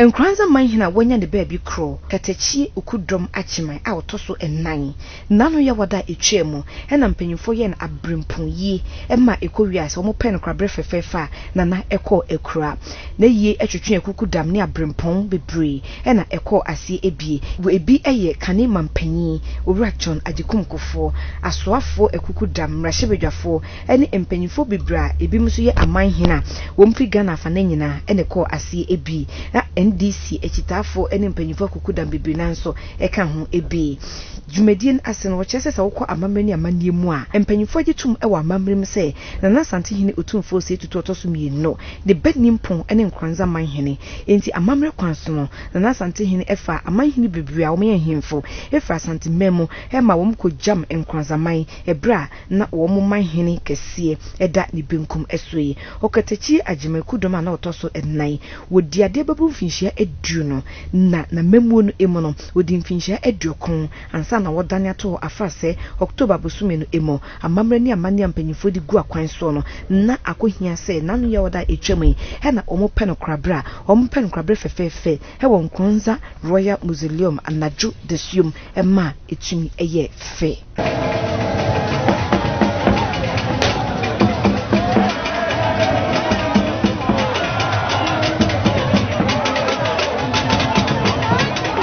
Nkoranza manhene a wanya ne baabi korɔ, Katakyie Okudɔm Agyeman a ɔtɔ so nnan, n'ano Yawada a ɛtwaa mu na mpanyimfoɔ yɛɛ no aberempɔn yie ma ɛkɔwiaa sɛ wɔpɛɛ no koraberɛ fɛfɛɛfɛ a Nana kɔɔ akura. N'ayie twetwee akukudam ne aberempɔn bebree na ɛkɔɔ aseɛ abie. Ebi yɛ kane mampanyin Owura John Agyekum Kufuor, asoafoɔ akukudam, mmarahyɛbadwafoɔ ne mpanyimfoɔ bebree a ebinom nso yɛ aman hene a wɔfiri Ghana afanan nyinaa na ɛkɔɔ aseɛ bi. Na NDC akyitaafoɔ ne mpanyimfoɔ akukudam bebree no ara nso ka ho bi. Dwumadie no ase no, wɔkyerɛ sɛ sɛ wokɔ amammerɛ ne amanneɛ mu a, mpanyimfoɔ agye tom wɔ amammerɛ mu sɛ Nana Asantehene Otumfoɔ Osei Tutu Ɔtɔ So Mmienu ne ba Nimpɔn ne Nkoranza Manhene. Enti amammerɛ kwan so no, Nana Asantehene faa amanhene bebree a wɔyɛ nhemfo firi Asanteman mu ma wɔkɔgyam Nkoranzaman berɛ a na wɔn man hene kɛseɛ da ne benkum so yi. Ɔkatakyie Agyeman Kudom a na ɔtɔ so nnan, wɔdii adeɛ bɛboro mfinhyia aduonu, na n'amammuo no mu no, ɔdii mfinhyia aduokron ansa na wɔdane ato hɔ afrasɛ October bosome no mu. Amammerɛ ne amanneɛ a mpanimfoɔ de gu akwan soɔ no, na akɔhia sɛ n'ano yɛ ɔda a ɛtwam yi na wɔpɛ no koraberɛ a wɔpɛ no koraberɛ fɛfɛɛfɛ wɔ Nkoranza Royal Mausoleum anadwo dasuom ma ɛtumi yɛ fɛ.